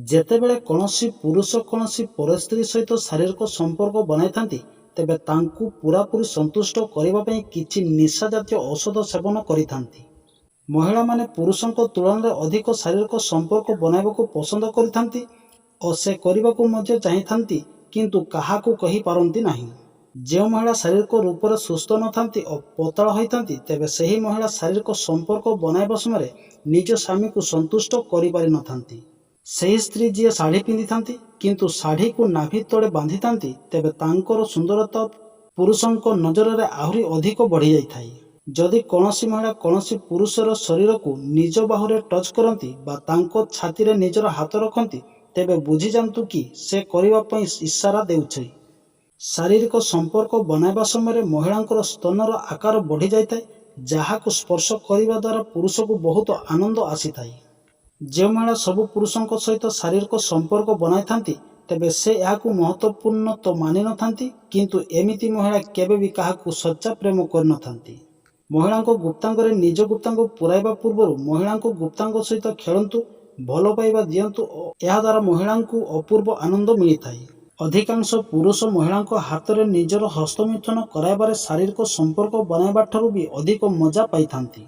ଯେତେବେଳେ କୌଣସି ପୁରୁଷ କୌଣସି ପରସ୍ତ୍ରୀ ସହିତ ଶାରୀରିକ ସମ୍ପର୍କ ବନାଇଥାନ୍ତି, ତେବେ ତାଙ୍କୁ ପୂରାପୂରି ସନ୍ତୁଷ୍ଟ କରିବା ପାଇଁ କିଛି ନିଶା ଜାତୀୟ ଔଷଧ ସେବନ କରିଥାନ୍ତି। ମହିଳାମାନେ ପୁରୁଷଙ୍କ ତୁଳନାରେ ଅଧିକ ଶାରୀରିକ ସମ୍ପର୍କ ବନାଇବାକୁ ପସନ୍ଦ କରିଥାନ୍ତି ଓ ସେ କରିବାକୁ ମଧ୍ୟ ଚାହିଁଥାନ୍ତି, କିନ୍ତୁ କାହାକୁ କହିପାରନ୍ତି ନାହିଁ। ଯେଉଁ ମହିଳା ଶାରୀରିକ ରୂପରେ ସୁସ୍ଥ ନଥାନ୍ତି ଓ ପତଳା ହୋଇଥାନ୍ତି, ତେବେ ସେହି ମହିଳା ଶାରୀରିକ ସମ୍ପର୍କ ବନାଇବା ସମୟରେ ନିଜ ସ୍ୱାମୀକୁ ସନ୍ତୁଷ୍ଟ କରିପାରିନଥାନ୍ତି। ସେହି ସ୍ତ୍ରୀ ଯିଏ ଶାଢ଼ୀ ପିନ୍ଧିଥାନ୍ତି, କିନ୍ତୁ ଶାଢ଼ୀକୁ ନାଭି ତଳେ ବାନ୍ଧିଥାନ୍ତି, ତେବେ ତାଙ୍କର ସୁନ୍ଦରତା ପୁରୁଷଙ୍କ ନଜରରେ ଆହୁରି ଅଧିକ ବଢ଼ିଯାଇଥାଏ। ଯଦି କୌଣସି ମହିଳା କୌଣସି ପୁରୁଷର ଶରୀରକୁ ନିଜ ବାହୁରେ ଟଚ୍ କରନ୍ତି ବା ତାଙ୍କ ଛାତିରେ ନିଜର ହାତ ରଖନ୍ତି, ତେବେ ବୁଝିଯାଆନ୍ତୁ କି ସେ କରିବା ପାଇଁ ଇସାରା ଦେଉଛି। ଶାରୀରିକ ସମ୍ପର୍କ ବନାଇବା ସମୟରେ ମହିଳାଙ୍କର ସ୍ତନର ଆକାର ବଢ଼ିଯାଇଥାଏ, ଯାହାକୁ ସ୍ପର୍ଶ କରିବା ଦ୍ୱାରା ପୁରୁଷକୁ ବହୁତ ଆନନ୍ଦ ଆସିଥାଏ। ଯେଉଁ ମହିଳା ସବୁ ପୁରୁଷଙ୍କ ସହିତ ଶାରୀରିକ ସମ୍ପର୍କ ବନାଇଥାନ୍ତି, ତେବେ ସେ ଏହାକୁ ମହତ୍ତ୍ୱପୂର୍ଣ୍ଣ ତ ମାନିନଥାନ୍ତି, କିନ୍ତୁ ଏମିତି ମହିଳା କେବେ ବି କାହାକୁ ସଚ୍ଚା ପ୍ରେମ କରିନଥାନ୍ତି। ମହିଳାଙ୍କ ଗୁପ୍ତାଙ୍ଗରେ ନିଜ ଗୁପ୍ତାଙ୍ଗ ପୁରାଇବା ପୂର୍ବରୁ ମହିଳାଙ୍କ ଗୁପ୍ତାଙ୍ଗ ସହିତ ଖେଳନ୍ତୁ, ଭଲ ପାଇବା ଦିଅନ୍ତୁ ଓ ଏହାଦ୍ୱାରା ମହିଳାଙ୍କୁ ଅପୂର୍ବ ଆନନ୍ଦ ମିଳିଥାଏ। ଅଧିକାଂଶ ପୁରୁଷ ମହିଳାଙ୍କ ହାତରେ ନିଜର ହସ୍ତମୈଥୁନ କରାଇବାରେ ଶାରୀରିକ ସମ୍ପର୍କ ବନାଇବା ଠାରୁ ବି ଅଧିକ ମଜା ପାଇଥାନ୍ତି।